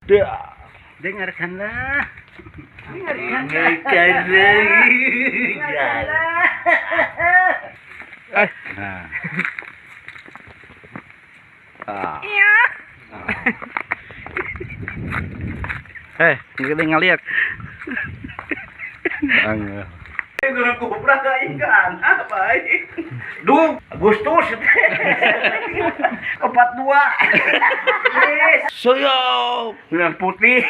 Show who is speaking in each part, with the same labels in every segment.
Speaker 1: Dengarkanlah. Dengarkanlah. Dengarkanlah.
Speaker 2: Nah. Ah.
Speaker 1: Iya.
Speaker 2: Kita ngeliat. Angga.
Speaker 1: Guru kubra ikan apa ini? Duh, Agustus 42.
Speaker 2: Soyop.
Speaker 1: Bulan putih.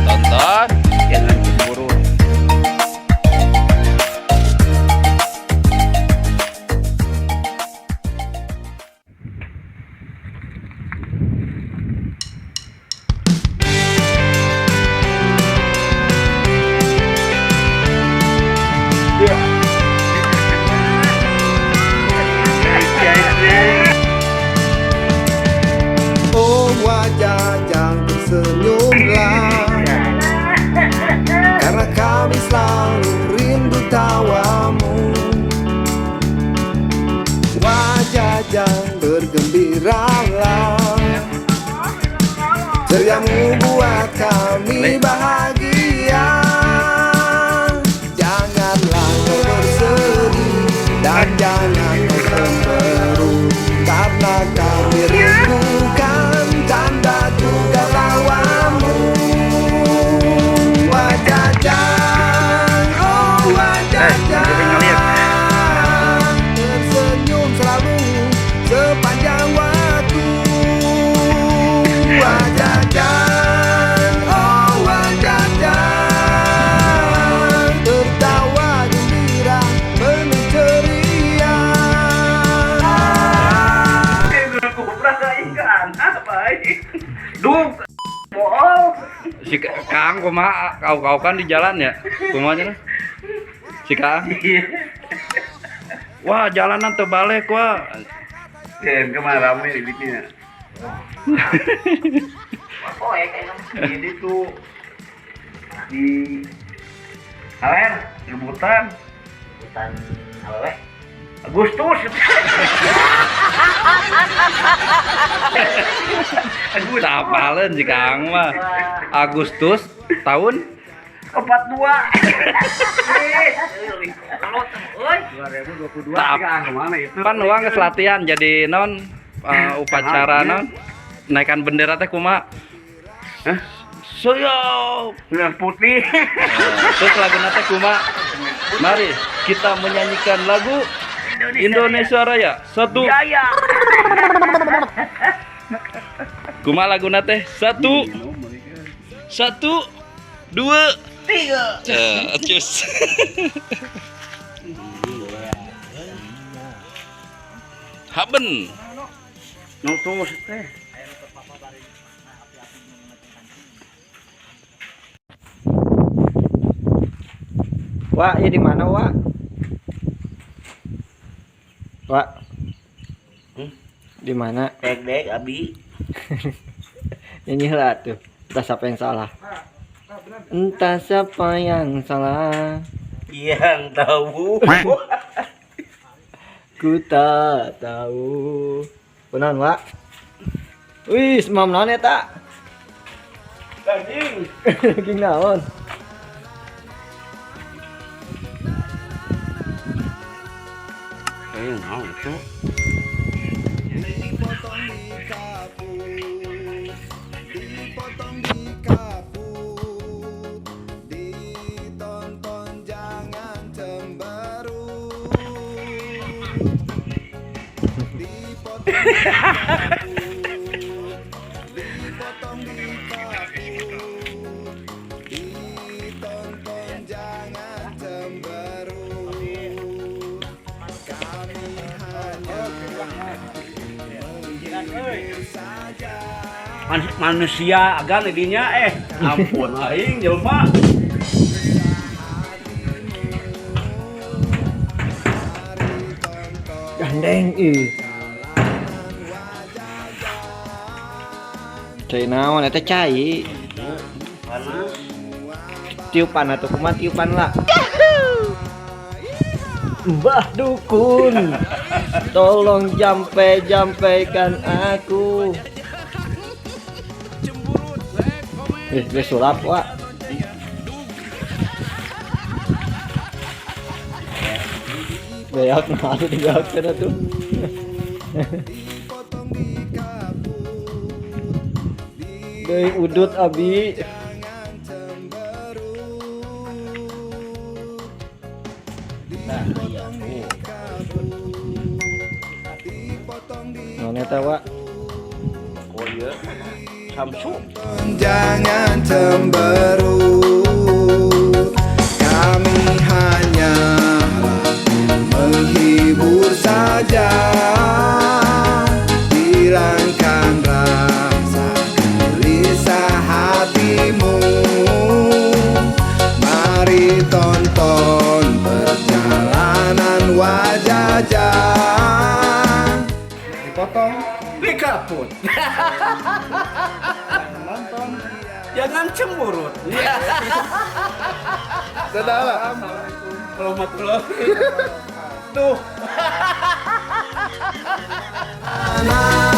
Speaker 2: Tonton.
Speaker 1: Jangan cemburu.
Speaker 3: Oh wajah yang tersenyumlah, karena kami selalu rindu tawamu. Wajah yang bergembiralah, ceriamu buat kami bahagia. Janganlah kau bersedih dan jangan kau cemberut, karena kami rindukan canda juga tawamu. Wajah jang, oh wajah jang, tersenyum selalu sepanjang waktu. Wajah jang, oh wajah jang, tertawa gembira penuh ceria.
Speaker 1: Guru kubra ikan apa ini? Duh, bohong.
Speaker 2: Si Kang kumaha kau-kau kan di jalan ya? Kumaha cenah? Si Kang. Wah, jalanan terbalik wah.
Speaker 1: Ken kemarin rame di sini. Oh ya kayaknya ini tuh di Kalian rebutan
Speaker 4: Hutan apa weh?
Speaker 1: Agustus. Agustus
Speaker 2: Tak apaleun si Kang mah. Agustus tahun
Speaker 1: 42. 2022
Speaker 2: Tak.
Speaker 1: kemana itu?
Speaker 2: Pan uang geus latihan jadi non upacara non naikan bendera teh kumaha?
Speaker 1: Hah?
Speaker 2: Soyop.
Speaker 1: Bulan putih.
Speaker 2: Terus lagu teh kumaha? Mari kita menyanyikan lagu Indonesia Raya. Satu.
Speaker 1: Jaya.
Speaker 2: Kumaha lagu teh? Satu. Satu, dua,
Speaker 1: Tiga.
Speaker 2: Cus. Haben.
Speaker 1: Nutus teh.
Speaker 4: Wak, ya di mana, Wak? Wak. Di mana?
Speaker 1: Dek-dek abi.
Speaker 4: Nyanyi lah tuh. Entah siapa yang salah. Entah siapa yang salah.
Speaker 1: Yang tahu.
Speaker 4: Ku tak tahu. Kunaon, Wak? Wih, semam naon eta?
Speaker 1: Daging.
Speaker 4: Daging naon?
Speaker 1: Kayaknya naon itu.
Speaker 3: Dipotong di kaput, dipotong di kaput, ditonton jangan cemberut. Dipotong di kaput, dipotong di kaput, ditonton jangan cemberut. Kami hanya menghibur saja.
Speaker 1: Manusia agan dinya ampun aing jelema.
Speaker 4: Gandeng ih. Cai naon eta cai?
Speaker 1: Panas.
Speaker 4: Tiupan atuh kumaha tiupan lah. Mbah dukun, tolong jampe-jampekan aku. Geus sulap wa. Beak nah atuh dibeakkeun atuh. Deui udut abi.
Speaker 1: Nah, iya.
Speaker 4: Naon eta wa?
Speaker 1: Oh iya. Samsu.
Speaker 3: Jangan cemberut. Kami hanya menghibur saja. Hilangkan rasa gelisah hatimu. Mari tonton perjalanan Wajaja. Dipotong,
Speaker 1: Dikaput. Jangan cemberut.
Speaker 3: Dadah lah.
Speaker 1: Warahmatullahi. Tuh.
Speaker 3: Nah.